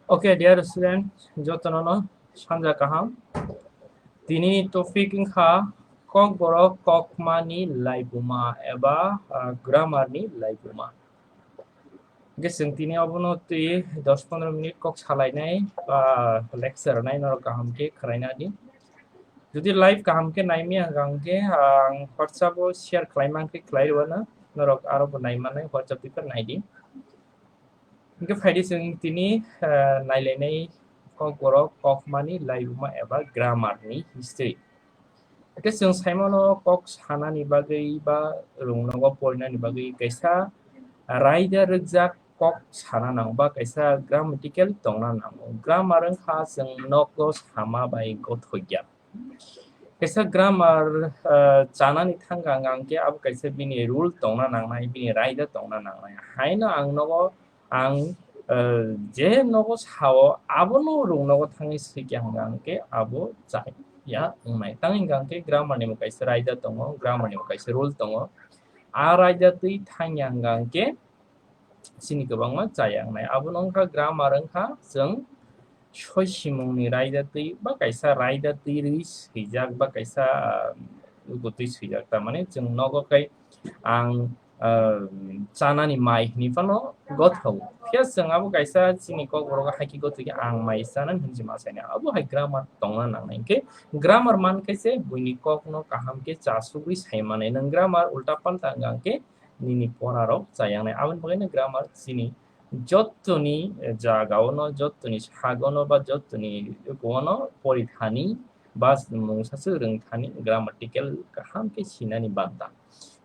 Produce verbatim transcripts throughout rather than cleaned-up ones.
Okay, dear student, jotono no sanja kaham. Tini topic wngkha Kokborok kokmani laibuma eba, ah, grammar ni laibuma. Hingke chwng tini obono twi dos pondro minute kok salainai ba lecture nai norok kaham khe khwlaina di. Jodi live kaham khe naimaya hwnkhe ang WhatsApp o share khlai mankhe khlai rwano, norok aro bo nai mannai WhatsApp twi phano nai di. Hingke phaidi chwng tini, eh, nailainai Kokborok kokmani laibuma eba grammar ni history. Hingke chwng saimano kok sanani bagwi ba rungnogo porinani bagwi kaisa raida rwkjak kok sana nango ba kaisa grammatical tongna nango. Grammar wngkha chwng nogo sama bai gothoya. Kaisa grammar, eh, chanani thangka hwnkha hwnkhe abo kaisa bini rule tongna nangnai, bini raida tongna nangnai. Haino ang nogo, ang, eh, je nogo sao, abono rung nogo thangwi swikya hwnkha hwnkhe abo chaya wngnai. Tang hwnkha hwnkhe grammar ni bo kaisa raida tongo, grammar ni bo kaisa rule tongo. A raida twi thangya hwnkha hwnkhe chini kwbangma chaya wngnai. Abono wngkha grammar wngkha chwng soi simungni raida twi ba kaisa raida twi rwi swijak ba kaisa, ah, lugo twi swijak. Tamani chwng nogo khe ang, ah, chanani mai hwnwi phano gotho. Phiya chwng abo kaisa chini Kokborok hai khe gotho khe ang mai chanani hwnwi ma saina. Abo hai grammar tongna nangnai. Hwnkhe grammar man khe se buini kokno kaham khe chasugwi sai manai. Nwng grammar ulta palta wngkha hwnkhe nini pora rok chayangnai. Aboni bagwi no grammar chini jottoni jaga ono, jottoni sago no ba jottoni eko ono pori thani ba mungsa se rwng thani grammatical kaham khe sinani banta.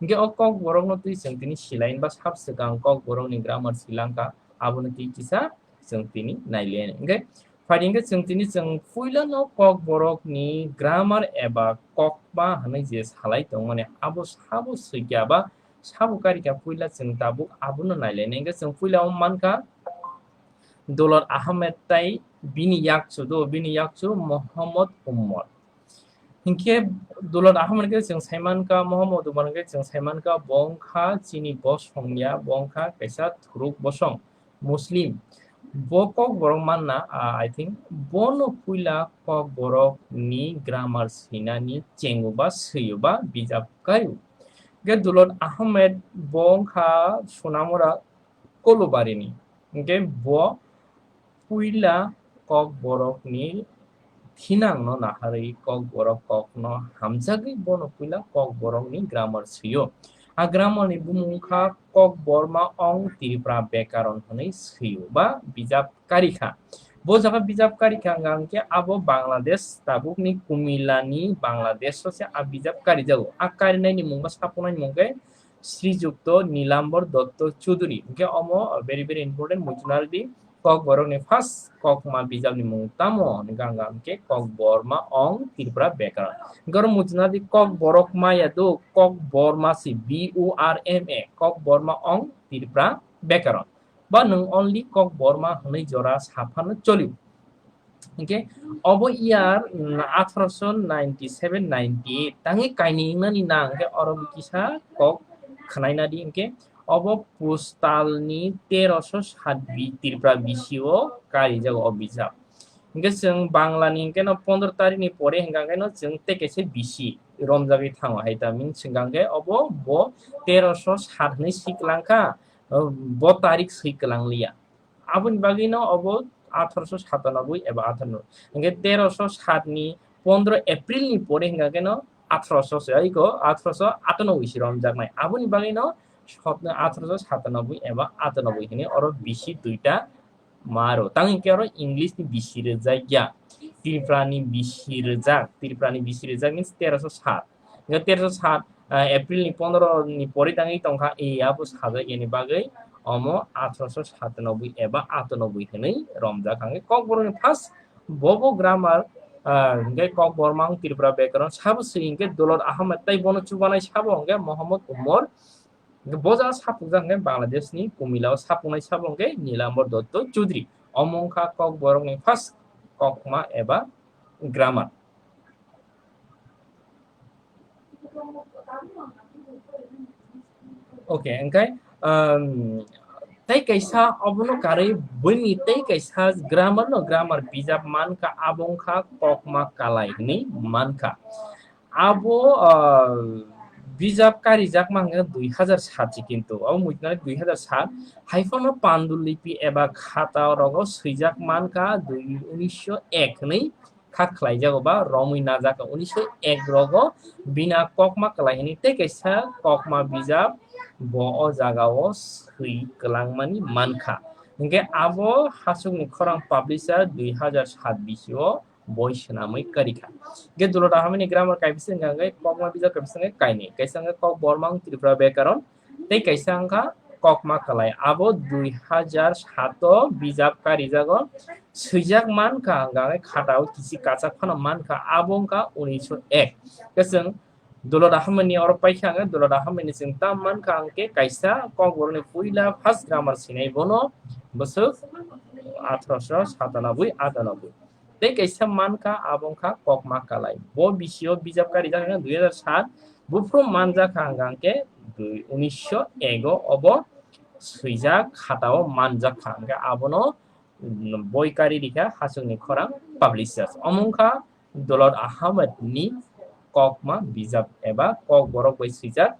Hingke o Kokborok no twi chwng tini silain ba sab swkang Kokborok ni grammar silangka, abono twi kisa chwng tini nailaiani. Hingke phaidi hingke chwng tini chwng puila no Kokborok ni grammar eba kokma hwnwi je salai tongmani abo sabo swikya ba sabo karika puila chwng tabuk abono nailainai. Hingke chwng puila o mankha Dulot Ahmed tai bini yakchu do, bini yakchu Mohammad Umar. Hingke Dulot Ahmed khe chwng saimankha, Mohammad Umar khe chwng saimankha, bo wngkha chini bosong ya, bo wngkha kaisa thuruk bosong. Muslim. Bo Kokborok manna, ah, I think, bono puila Kokborok ni grammar sinani chengo ba swiyo ba bijap kario. Hingke Dulot Ahmed bo wngkha Sonamura Kolubarini. Hingke bo puila Kokborok ni thinang no naharwi Kokborok kok no hamjagwi bono puila Kokborok ni grammar swiyo. A grammar ni bumung kha Kokborma ong Tripura bekaron hwnwi swiyo ba bijap karikha. Bo jaga bijap karikha hwnkha hwnkhe abo Bangladesh tabuk ni Kumila ni Bangladesh o se a bijap karijago. A karinai ni mung ba sapunai ni mung khe Srijukto Nilambor Dotto Chuduri. Hingke omo very, very important, muchunardi Kokborok ni first kokma bijap ni mung tamo hingka hingka hingke Kokborma ong Tripura bekaron. Hingke oro muchunardi Kokborok maya do, Kokborma si, B O R M A, Kokborma ong Tripura bekaron. Ba nwng only Kokborma hwnwi jora saphano choli. Hingke obo year, mm, atharoso ninety seven ninety eight tangwi kainwi wngnani nang khe oro kisa kok khwnaina di hingke obo postal ni teroso sat bi Tripura bisi o karijago o bijap. Hingke chwng Bangla ni hingke no pondro tarik ni pore hingka khe no chwng tei kaisa bisi romjagwi thango hai ta min swngkha khe obo bo teroso sat hwnwi swi kwlang kha, bo tarik swi kwlang liya. Aboni bagwi no obo atharoso satanoboi eba atharono. Hingke teroso sat ni pondro April ni pore hingka khe no atharoso se, aiko atharoso atanoboi si romjaknai. Aboni bagwi no sot-, athroso satanoboi eba atanoboi hwnwi oro bisi duita maro. Tang hinkhe oro English ni bisi rwjak ya. Tripura ni bisi rwjak, Tripura ni bisi rwjak means teroso sat. Hinkhe teroso sat, ah, April ni pondro ni pore tangwi tongkha, e abo sajak yani bagwi omo athroso satanoboi eba atanoboi hwnwi romjak. Hinkhe Kokborok ni first bobo grammar, ah, hinkhe Kokborma wng Tripura bekaron sabo swi hinkhe Dolot Ahmed tei bono chubanai sabo hinkhe Mohammad Umar. Hinkhe boja sapukjak hinkhe Bangladesh ni Kumila o sapuknai sabo hinkhe Nilambor Dotto Chudri. Omo wngkha Kokborok ni first kokma eba grammar. Okay, hinkhe, um, tei kaisa obono karwi buini tei kaisa grammar no, grammar bijap mankha, abo wngkha Kokma Kalai hwnwi mankha. Abo, uh, bijap karijakma hinkhe dui hajar sat si kintu, abo muitunani dui hajar sat, haiphano pandulipi eba khata rogo swijak mankha dui, unisho ek hwnwi kha khlaijago ba romwi najak unisho ek rogo bina Kokma Kalai hwnwi tei kaisa kokma bijap bo o jagao swi kwlangmani mankha. Hinkhe abo Hasukni Khorang publisher dui hajar sat bisi o boi swnamwi karikha. Hinkhe Dolot Ahmed ni grammar kaisa wngkha hinkhe kokma bijap kaisa wngkha kainwi. Kaisa wngkha Kokborma wng Tripura bekaron, tei kaisa wngkha Kokma Kalai. Abo dui hajar sat o bijap karijago. Swijak mankha, hwnka khe khatao kisi kachak phano mankha, abo wngkha unisho ek. Khe chwng Dolot Ahmed ni oro paikha, hwnka Dolot Ahmed ni chwng tam mankha, hwnkhe kaisa Kokborok ni puila first grammar sinai bono bwswk athroso satanoboi atanoboi. Tei kaisa mankha, abo wngkha Kokma Kalai. Bo bisio bijap karijak wngkha dui hajar sat, buphuru manjakha hwnka hwnkhe dui, unisho ek o obo swijak khatao manjakha, hwnkhe abono boi kari rikha Hasukni Khorang Publishers. Omo wngkha Dolot Ahmed ni Kokma bijap eba Kokborok bai swijak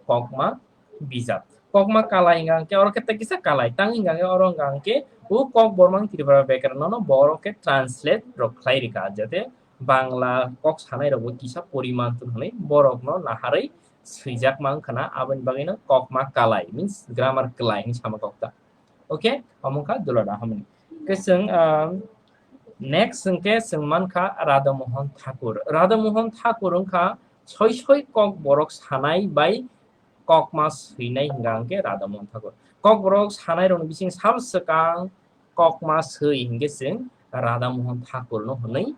Kokma bijap. Kokma Kalai hwnka hwnkhe oro khe tei kisa Kalai tang hwnka hwnkhe oro hwnka hwnkhe o Kokborma wng Tripura bekaron no borok khe translate rok khlai rikha, jate Bangla kok sanai rok bo kisa poriman tong hwnwi borok no naharwi swijak ma wngkha na, aboni bagwi no Kokma Kalai means grammar Kalai hwnwi sama kok ta. Okay, omo wngkha Dolot Ahmed ni. Khe chwng, ah, next hwnkhe chwng mankha Radha Mohan Thakur. Radha Mohan Thakur wngkha soi soi Kokborok sanai bai kokma swinai hwnka hwnkhe Radha Mohan Thakur. Kokborok sanai rokni bising sabo swkang kokma swi hwnkhe chwng Radha Mohan Thakur no hwnwi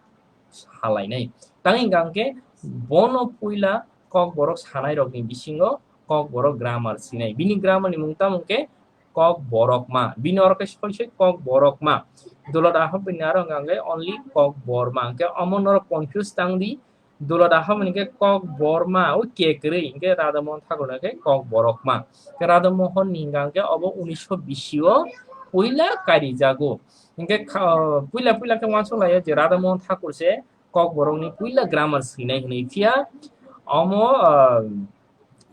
salainai. Tang hwnka hwnkhe bono puila Kokborok sanai rokni bisingo Kokborok grammar sinai. Bini grammar ni mung tamo hwnkhe Kokborokma. Bini oro khe soi soi Kokborokma. Dolot Ahmed ni aro hwnka hwnkhe only Kokborma. Hwnkhe omo norok confuse tang di. Dolot Ahmed hwnkhe Kokborma, o ke kwrwi, hwnkhe Radha Mohan Thakur hwnkhe Kokborokma. Hwnkhe Radha Mohan ni hwnka hwnkhe obo unisho bisi o puila karijago. Hwnkhe kha-, puila puila khe uansuk laio je Radha Mohan Thakur se Kokborok ni puila grammar swinai hwnwi phiya omo, ah,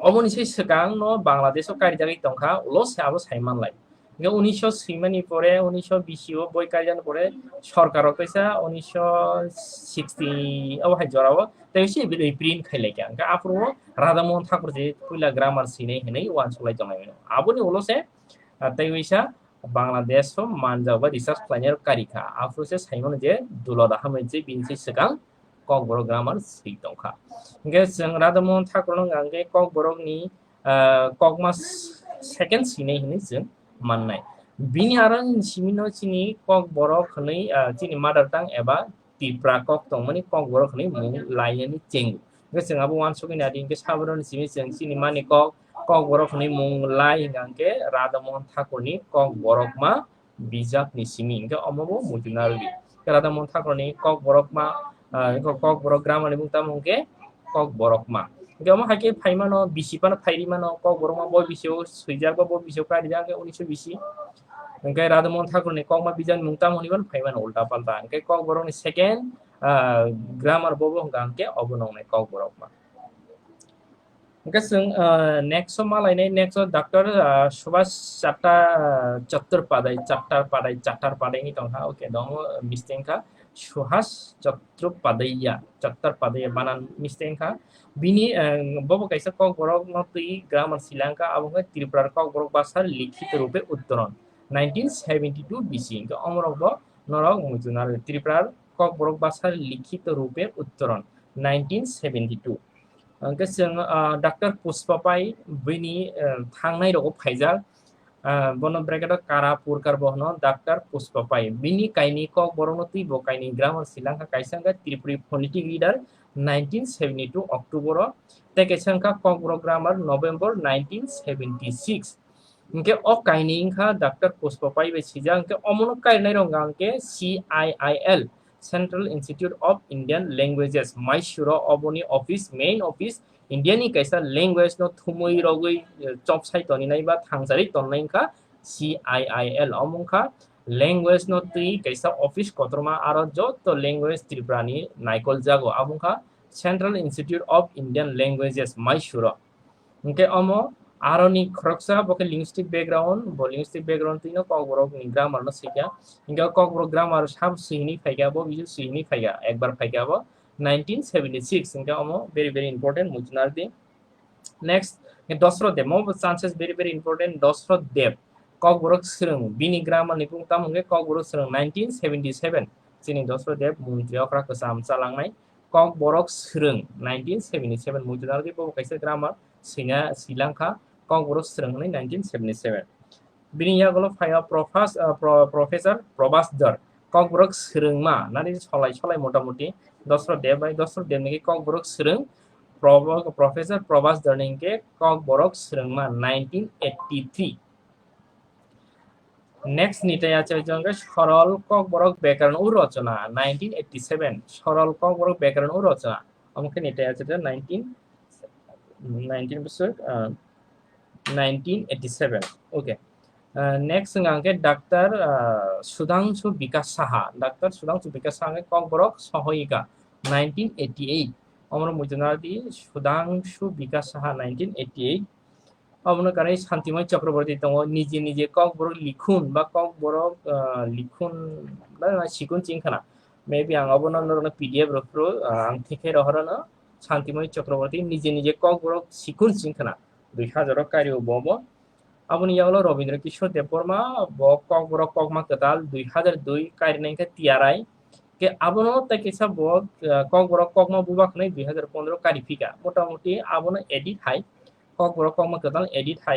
Oboni se swkang no Bangladesh o karijagwi tongkha, ulo se abo sai manlai. Hwnkhe unisho swimani pore, unisho bisi o boi karijani pore, sorkar rok kaisa unisho sixty obo hai jora o tei se reprint khai laikha. Hwnkhe aphuru o Radha Mohan Thakur je puila grammar swinai hinwi uansuk lai tonglai mano. Aboni ulo se, ah, tei uisa Bangladesh o manjak bai research khlainai rok karikha. Aphuru se sai mano je Dolot Ahmed je bini se swkang Kokborok grammar swi tongkha. Hwnkhe chwng Radha Mohan Thakur no hwnkha hwnkhe Kokborok ni, ah, kokma s-, second swinai hinwi chwng mannai. Bini aro ni simi no chini Kokborok hwnwi, ah, chini mother tongue eba Tipra kok tongmani Kokborok hwnwi mung lainani chengo. Hwnkhe chwng abo uansukwi nadi hwnkhe saboroni simi chwng chini mani kok, Kokborok hwnwi mung lai hwnkha hwnkhe Radha Mohan Thakur ni Kokborokma bijapni simi hwnkhe omo bo muitu narwkdi. Radha Mohan Thakurni Kokborokma, ah, Kokborok grammar ni mung tamo hwnkhe Kokborokma. Hwnkhe omo hai khe phai mano, bisi phano phai ri mano, Kokborokma bo bisio swijak ba bo bisio karijak hwnkhe unisho bisi. Hwnkhe Radha Mohan Thakurni kokma bijapni mung tamo hwnwi phano phai mano ulta palta. Hwnkhe Kokborokni second, ah, grammar bo bo hwnkha hwnkhe obo nongnai Kokborokma. Hwnkhe chwng, ah, next o ma lainai, next o Doctor, ah, Subhash Chatta-, Chattopadhyay, Chattopadhyay, Chattopadhyay ni tongkha, okay, dong, mistake kha. Suhas Chattopadhyaya, Chattopadhyaya banan mistake wngkha. Bini, eh, bobo kaisa Kokborok no twi grammar sila wngkha, abo wngkha Tripura Kokborok bwsa likhito rupe uttoron, nineteen seventy-two B C. Hwnkhe omorok bo norok muitu narwk, Tripura Kokborok bwsa likhito rupe uttoron, nineteen seventy-two. Hwnkhe chwng, ah, Doctor Pushpa Pai bini, eh, thangnai rogo phaijak. Ah, bono bracket o Kara Purkar bo hwno Doctor Pushpa Pai. Bini kainwi Kokborok no twi bo kainwi grammar sila wngkha, kaisa wngkha Tripuri Phonetic Reader nineteen seventy-two October o, tei kaisa wngkha Kokborok Grammar November nineteen seventy-six. Hwnkhe o kainwi wngkha Doctor Pushpa Pai bai swijak, hwnkhe omono kairwknai rok wngkha hwnkhe C I I L, Central Institute of Indian Languages, Mysore o oboni office, main office, India ni kaisa language no thumwi rogwi, eh, chopsai toninai ba thangcharwi tonnai wngkha C I I L. Omo wngkha language no twi kaisa office kotorma, aro joto language Tripura ni naikol jago. Abo wngkha Central Institute of Indian Languages, Mysore o. Hwnkhe omo aroni khoroksa, bo khe linguistic background, bo linguistic background twino Kokborok ni grammar no swikha. Hwnkhe o Kokborok grammar sabo swihini phaikha, bo bisu swihini phaikha, ekbar phaikha bo nineteen seventy-six. Hwnkhe omo very, very important, muitu narwk di. Next, Dosro Dev, mo bo chances very, very important, Dosro Dev. Kokborok swrwng, bini grammar ni bumung tamo hwnkhe Kokborok swrwng nineteen seventy-seven. Chini Dosro Dev montri okra kwcham chalangnai. Kokborok swrwng nineteen seventy-seven, muitu narwk di, bo kaisa grammar swina swilangkha, Kokborok swrwng hwnwi nineteen seventy-seven. Bini yagulo phaiya Profas-, ah, Pro-, Professor Probas Dhar, Kokborok swrwngma, nani solai solai motamoti Dosro Dev bai, Dosro Dev ni Kokborok swrwng, Probo-, Professor Probas Dhar ni hwnkhe Kokborok swrwngma nineteen eighty-three. Next ni tei achai jongkhe Sorol Kokborok Bekaran o Rochona, nineteen eighty-seven. Sorol Kokborok Bekaran o Rochona. Omo khe ni tei achai nineteen, nineteen bosor, ah, nineteen eighty-seven. Okay. Ah, next wngkha hwnkhe Doctor, ah, Sudhangshu Bikash Saha. Doctor Sudhangshu Bikash Saha hwnkhe Kokborok Sohoyika, nineteen eighty-eight. Omoro muitu narwk di, Sudhangshu Bikash Saha, nineteen eighty-eight. Obono kanwi Shantimoi Chakraborty tongo, nije nije Kokborok likhun ba Kokborok, ah, likhun ba sikun chingkhana. Maybe ang obono norokno P D F rw phuru, ah, ang thikhe rohorano Shantimoi Chakraborty nije nije Kokborok sikun chingkhana. Dui hazar o kario bo bo. Aboni yagulo Robindra Kishore Debbarma, bo Kokborok Kokma Kwtal dui hazar dui karinai khe tiyarai. Ke abono tei kisa bo, ah, Kokborok Kokma Bubak hwnwi dui hazar pondro kari phika. Motamoti abono edit hai, Kokborok Kokma Kwtal edit hai.